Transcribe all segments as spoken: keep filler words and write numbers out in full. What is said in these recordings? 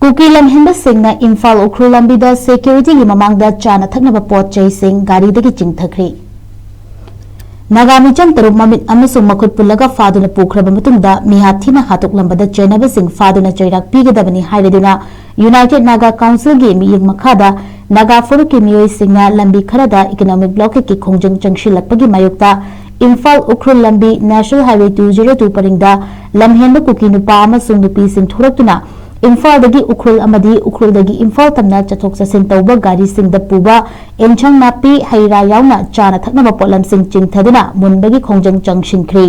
ꯀꯨꯀꯤ ꯂꯝꯍꯦꯟꯕꯁꯤꯡꯅ ꯏꯝꯐꯥꯜ ꯎꯈ꯭ꯔꯨꯜ ꯂꯝꯕꯤꯗ ꯁꯦꯀ꯭ꯌꯨꯔꯤꯇꯤꯒꯤ ꯃꯃꯥꯡꯗ ꯆꯥꯅ ꯊꯛꯅꯕ ꯄꯣꯠ ꯆꯩꯁꯤꯡ ꯒꯥꯔꯤꯗꯒꯤ ꯆꯤꯡꯊꯈ꯭ꯔꯦ꯫ ꯅꯥꯒꯥ ꯃꯤꯆꯝ ꯇꯔꯨꯛ ꯃꯃꯤꯠ ꯑꯃꯁꯨꯡ ꯃꯈꯨꯠ ꯄꯨꯜꯂꯒ ꯐꯥꯗꯨꯅ ꯄꯨꯈ꯭ꯔꯕ ꯃꯇꯨꯡꯗ ꯃꯤꯍꯥꯠ ꯊꯤꯅ ꯍꯥꯠꯇꯣꯛꯂꯝꯕꯗ ꯆꯦꯟꯅꯕꯁꯤꯡ ꯐꯥꯗꯨꯅ ꯆꯩꯔꯥꯛ ꯄꯤꯒꯗꯕꯅꯤ ꯍꯥꯏꯔꯗꯨꯅ United Naga Councilꯒꯤ ꯃꯤꯠꯌꯦꯡ ꯃꯈꯥꯗ ꯅꯥꯒꯥ ꯐꯨꯔꯨꯞꯀꯤ ꯃꯤꯑꯣꯏꯁꯤꯡꯅ ꯂꯝꯕꯤ ꯈꯔꯗ economic blockadeꯀꯤ ꯈꯣꯡꯖꯪ ꯆꯪꯁꯤꯜꯂꯛꯄꯒꯤ ꯃꯥꯌꯣꯛꯇ ꯏꯝꯐꯥꯜ ꯎꯈ꯭ꯔꯨꯜ ꯂꯝꯕꯤ National Highway two zero two ꯄꯔꯤꯡꯗ ꯂꯝꯍꯦꯟꯕ ꯀꯨꯀꯤ ꯅꯨꯄꯥ ꯑꯃꯁꯨꯡ ꯅꯨꯄꯤꯁꯤꯡ ꯊꯣꯔꯛꯇꯨꯅ ꯏꯝꯐꯥꯜꯗꯒꯤ ꯎꯈ꯭ꯔꯨꯜ ꯑꯃꯗꯤ ꯎꯈ꯭ꯔꯨꯜꯗꯒꯤ ꯏꯝꯐꯥꯜ ꯇꯝꯅ ꯆꯠꯊꯣꯛ ꯆꯠꯁꯤꯟ ꯇꯧꯕ ꯒꯥꯔꯤꯁꯤꯡꯗ ꯄꯨꯕ ꯑꯦꯟꯁꯥꯡ ꯅꯥꯄꯤ, ꯍꯩ ꯔꯥ ꯌꯥꯎꯅ ꯆꯥꯅ ꯊꯛꯅꯕ ꯄꯣꯠꯂꯝꯁꯤꯡ ꯆꯤꯡꯊꯗꯨꯅ ꯃꯨꯟꯕꯒꯤ ꯈꯣꯡꯖꯪ ꯆꯪꯁꯤꯟꯈ꯭ꯔꯦ꯫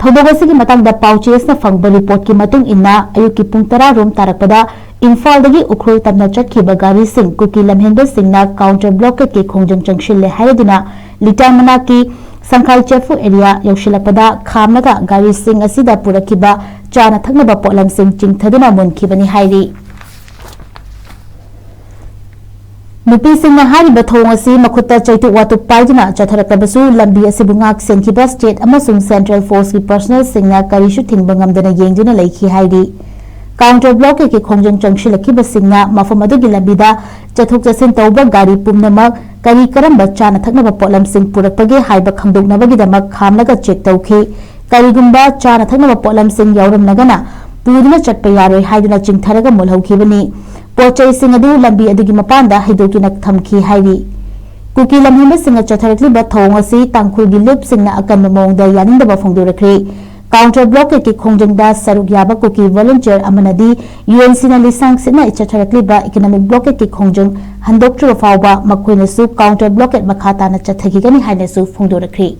ꯊꯧꯗꯣꯛ ꯑꯁꯤꯒꯤ ꯃꯇꯥꯡꯗ ꯄꯥꯎꯆꯦꯁꯅ ꯐꯪꯕ ꯔꯤꯄꯣꯔꯠꯀꯤ ꯃꯇꯨꯡ ꯏꯟꯅ, ꯑꯌꯨꯛꯀꯤ ꯄꯨꯡ ꯇꯔꯥ ꯔꯣꯝ ꯇꯥꯔꯛꯄꯗ ꯏꯝꯐꯥꯜꯗꯒꯤ ꯎꯈ꯭ꯔꯨꯜ ꯇꯝꯅ ꯆꯠꯈꯤꯕ ꯒꯥꯔꯤꯁꯤꯡ ꯀꯨꯀꯤ ꯂꯝꯍꯦꯟꯕꯁꯤꯡꯅ counter blockadeꯀꯤ ꯈꯣꯡꯖꯪ ꯆꯪꯁꯤꯜꯂꯦ ꯍꯥꯏꯔꯗꯨꯅ ꯂꯤꯇꯥꯟ ꯃꯅꯥꯛꯀꯤ ꯁꯪꯈꯥꯏ ꯆꯦꯐꯨ area ꯌꯧꯁꯤꯜꯂꯛꯄꯗ ꯈꯥꯝꯂꯒ ꯒꯥꯔꯤꯁꯤꯡ ꯑꯁꯤꯗ ꯄꯨꯔꯛꯈꯤꯕ ꯆꯥꯅ ꯊꯛꯅꯕ ꯄꯣꯠꯂꯝꯁꯤꯡ ꯆꯤꯡꯊꯗꯨꯅ ꯃꯨꯟꯈꯤꯕꯅꯤ ꯍꯥꯏꯔꯤ꯫ ꯅꯨꯄꯤꯁꯤꯡꯅ ꯍꯥꯏꯔꯤꯕ ꯊꯧꯑꯣꯡ ꯑꯁꯤ ꯃꯈꯨꯠꯇ ꯆꯩꯇꯨꯞ ꯋꯥꯇꯨꯞ ꯄꯥꯏꯗꯨꯅ ꯆꯠꯊꯔꯛꯂꯕꯁꯨ, ꯂꯝꯕꯤ ꯑꯁꯤꯕꯨ ꯉꯥꯛ ꯁꯦꯟꯈꯤꯕ state ꯑꯃꯁꯨꯡ central forceꯀꯤ personnelꯁꯤꯡꯅ ꯀꯔꯤꯁꯨ ꯊꯤꯡꯕ ꯉꯝꯗꯅ ꯌꯦꯡꯗꯨꯅ ꯂꯩꯈꯤ ꯍꯥꯏꯔꯤ꯫ Counter blockadeꯀꯤ ꯈꯣꯡꯖꯪ ꯆꯪꯁꯤꯜꯂꯛꯈꯤꯕꯁꯤꯡꯅ ꯃꯐꯝ ꯑꯗꯨꯒꯤ ꯂꯝꯕꯤꯗ ꯆꯠꯊꯣꯛ ꯆꯠꯁꯤꯟ ꯇꯧꯕ ꯒꯥꯔꯤ ꯄꯨꯝꯅꯃꯛ ꯀꯔꯤ ꯀꯔꯝꯕ ꯆꯥꯅ ꯊꯛꯅꯕ ꯄꯣꯠꯂꯝꯁꯤꯡ ꯄꯨꯔꯛꯄꯒꯦ ꯍꯥꯏꯕ ꯈꯪꯗꯣꯛꯅꯕꯒꯤꯗꯃꯛ ꯈꯥꯝꯂꯒ check ꯇꯧꯈꯤ꯫ ꯀꯔꯤꯒꯨꯝꯕ ꯆꯥꯅ ꯊꯛꯅꯕ ꯄꯣꯠꯂꯝꯁꯤꯡ ꯌꯥꯎꯔꯝꯂꯒꯅ ꯄꯨꯗꯨꯅ ꯆꯠꯄ ꯌꯥꯔꯣꯏ ꯍꯥꯏꯗꯨꯅ ꯆꯤꯡꯊꯔꯒ ꯃꯨꯜꯍꯧꯈꯤꯕꯅꯤ꯫ ꯄꯣꯠ ꯆꯩꯁꯤꯡ ꯑꯗꯨ ꯂꯝꯕꯤ ꯑꯗꯨꯒꯤ ꯃꯄꯥꯟꯗ ꯍꯩꯗꯣꯛꯇꯨꯅ ꯊꯝꯈꯤ ꯍꯥꯏꯔꯤ꯫ ꯀꯨꯀꯤ ꯂꯝꯍꯦꯟꯕꯁꯤꯡꯅ ꯆꯠꯊꯔꯛꯂꯤꯕ ꯊꯧꯑꯣꯡ ꯑꯁꯤ ꯇꯥꯡꯈꯨꯜꯒꯤ ꯂꯨꯞꯁꯤꯡꯅ ꯑꯀꯟꯕ ꯃꯑꯣꯡꯗ ꯌꯥꯅꯤꯡꯗꯕ ꯐꯣꯡꯗꯣꯔꯛꯈ꯭ꯔꯦ꯫ Counter blockadeꯀꯤ ꯈꯣꯡꯖꯪꯗ ꯁꯔꯨꯛ ꯌꯥꯕ ꯀꯨꯀꯤ volunteer ꯑꯃꯅꯗꯤ UNCꯅ ꯂꯤꯁꯥꯡ ꯁꯤꯠꯅ ꯆꯠꯊꯔꯛꯂꯤꯕ economic blockadeꯀꯤ ꯈꯣꯡꯖꯪ ꯍꯟꯗꯣꯛꯇ꯭ꯔꯤꯕ ꯐꯥꯎꯕ ꯃꯈꯣꯏꯅꯁꯨ counter blockade ꯃꯈꯥ ꯇꯥꯅ ꯆꯠꯊꯈꯤꯒꯅꯤ ꯍꯥꯏꯅꯁꯨ ꯐꯣꯡꯗꯣꯔꯛꯈ꯭ꯔꯦ꯫